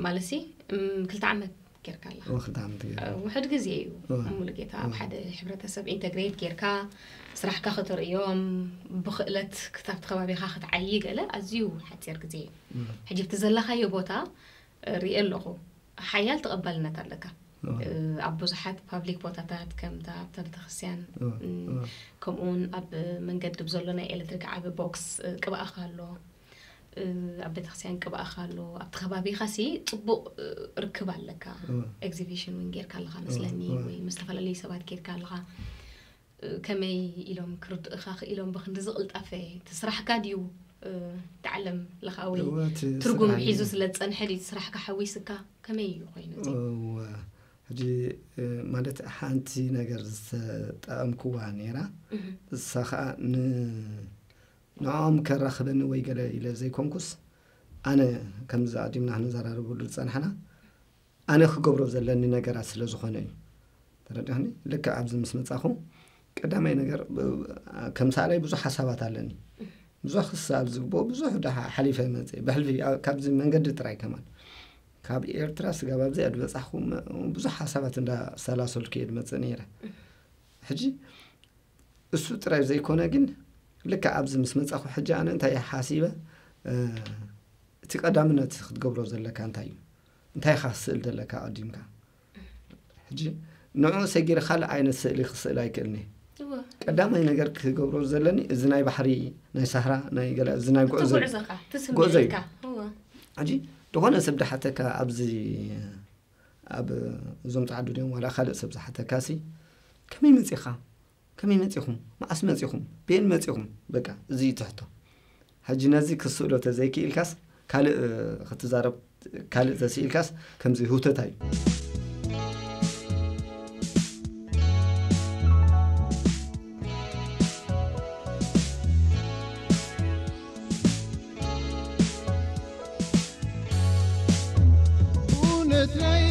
ማለት ሲ እም፣ ክልተ ዓመት ጌርካ ኣለኻ። እወ፣ ክልተ ዓመት ገይረ። ውሕድ ግዜ እዩ። እወ። ሙሉጌታ ኣብ ሓደ ሕብረተሰብ ኢንተግሬት ጌርካ ስራሕካ ከተርእዮም፣ ብክእለት ክታብቲ ከባቢኻ ክትዓይ ገለ ኣዝዩ ሓፂር ግዜ እዩ። ሕጂ ብቲ ዘለኻዮ ቦታ እ፣ ሪኤ ኣለኹ። ሓያል ተቐባልነት ኣለካ። ኣብ ብዙሓት ፓብሊክ ቦታታት ከምታ ኣብታ ቤተክርስትያን፣ ከምኡውን ኣብ መንገዲ ብዘሎ ናይ ኤሌክትሪክ ዓቢ ቦክስ፣ እ፣ ቅብኣኻ ኣሎ። እ፣ ኣብ ቤተክርስትያን ቅብኣኻ ኣሎ። ኣብቲ ከባቢኻ ሲ ጽቡቕ፣ እ፣ ርክብ ኣለካ። ኤግዚቢሽን እውን ጌርካ ኣለኻ መስለኒ፣ ወይ ምስ ዝተፈላለዩ ሰባት ጌርካ ኣለኻ። እ፣ ከመይ ኢሎም ክርድእኻ ክኢሎም ብክንዲ ዝቕልጣፈ እቲ ስራሕካ ድዩ፣ እ፣ እቲ ዓለም ለኻዊ እወ፣ እቲ ትርጉም ስራሕ ሒዙ እዩ። ስለ ዝጸንሐ ድዩ እቲ ስራሕካ ሓዊስካ? ከመይ እዩ ኮይኑ እቲ? እወ፣ ሕጂ፣ እ፣ ማለት ሓንቲ ነገር ዝተጠቐምክዋ ነይራ። እህ፣ እሳ ኸዓ ን-፣ ንዕኦም ከራኽበኒ ወይ ገለ ኢለ ዘይኮንኩስ፣ ኣነ ከምዚ ኣዲምና ክንዘራረበሉ ዝጸናሕና፣ ኣነ ክገብሮ ዘለኒ ነገራት ስለ ዝኾነ እዩ። ተረዲእኒ? ልክዕ ኣብዚ ምስ መጻኹ፣ ቀዳማይ ነገር፣ ብ-፣ ከም ሰኣላይ ብዙሕ ሓሳባት ኣለኒ። ብዙሕ ክሰኣል ዝግብኦ፣ ብዙሕ ደሓ ሓሊፈ መጽእ። ብሕልፊ፣ ኣ-፣ ካብዚ መንገዲ ጥራይ ከማን። ካብ ኤርትራ ስጋብ ኣብዚ ኣድበጻሕኹ፣ ብዙሕ ሓሳባት እንዳሰላሰልኩ እየ ድመጽእ ነይረ። ሕጂ፣ እሱ ጥራይ ዘይኮነ ግን፣ ልክዕ ኣብዚ ምስ መጻኹ፣ ሕጂ ኣነ እንታይ ሓሲበ፣ እ፣ እቲ ቀዳምነት ክትገብሮ ዘለካ እንታይ እዩ? እንታይ ኢኻ ክስእል ዘለካ ቀዲምካ? ሕጂ ንዕኡ ሰጊረ ካልእ ዓይነት ስእሊ ክስእል ኣይክእልን እየ። እወ። ቀዳማይ ነገር ክገብሮ ዘለኒ፣ እዚ ናይ ባሕሪ፣ ናይ ሳህራ፣ ናይ ገለ፣ እዚ ናይ እቲ ጉዕዞ እዩ። ጉዕዞኻ፣ እቲ ጉዕዞ እዩ። ስምዒትካ። እወ። ሕጂ ዝኾነ ሰብ ድሓተካ ኣብዚ፣ ኣብ እዞም ጻዕዱ ድዮም ዋላ ካልእ ሰብ ዝሓተካ ሲ፣ ከመይ መጺኻ? ከመይ መጺኹም? መዓስ መጺኹም? በየን መጺኹም? በቃ፣ እዚ እዩ ትሕቶ። ሕጂ ነዚ ክስእሎ ተዘይክኢልካስ፣ ካልእ፣ እ፣ ክትዛረብ፣ ካልእ ተስኢልካስ፣ ከምዚ ህውተታ እዩ። እውነት ናይ